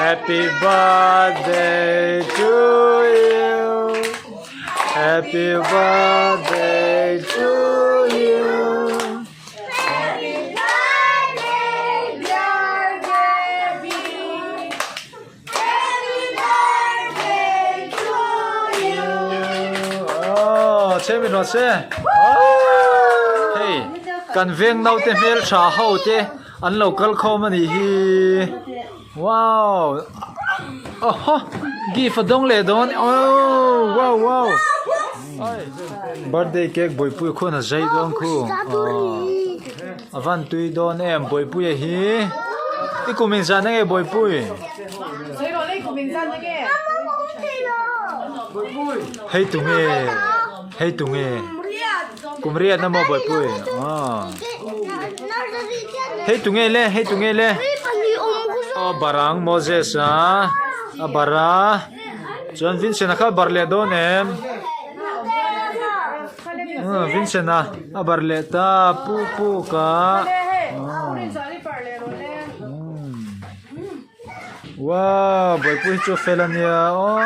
Happy birthday to you Happy birthday to you Happy birthday dear Debbie Happy birthday to you Aww chhe min rawh se Hei kan veng naute hmeltha ho te an lo kal khawm a nih hi wow awhaw gift a dawng leh dawn aww wow wow birthday cake buaipui khuan a zai dawn khu aww a van tui dawn em buaipuia hi i kum in zan enge buaipui hei tunge hei tunge Kum riat na maw buaipui aw hei tunge le hei tunge le aw barang Moses a a bar a chuan Vincent a kha bar leh dawn em Vincent a a bar leh ta pu pu ka Wow buaipui hi chu fel a nia aw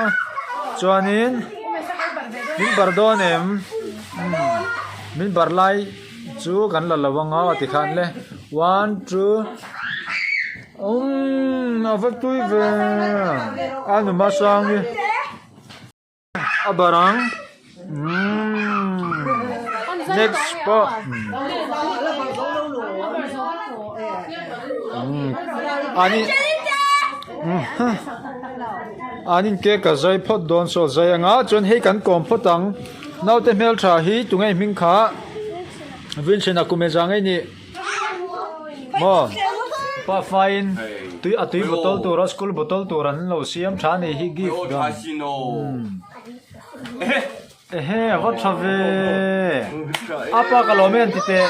chuanin min bar dawn em min bar lai chu kan la lo ang a tikhan le one two umm a va tui ve a numa sang hi. A bar ang umm next pawh umm ani an in cake a zai phawt dawn saw zai anga chuan hei kan kawm phawt ang naute hmeltha hi tunge hming kha Vincent a kum e zang ei ni. Maw pa faiin tui a tui bottle tur a school bottle tur an lo siam tha a nih hi gift dan ehe a va tha ve a pa ka lawm e an ti teh.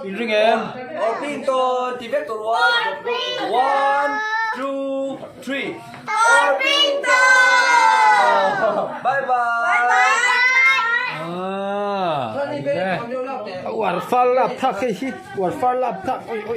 In ring em? Orpington ti vek tur one, two, three. Orpington! Bye bye. Ah, uar far lap thak hei hi uar far lap thak oi oi.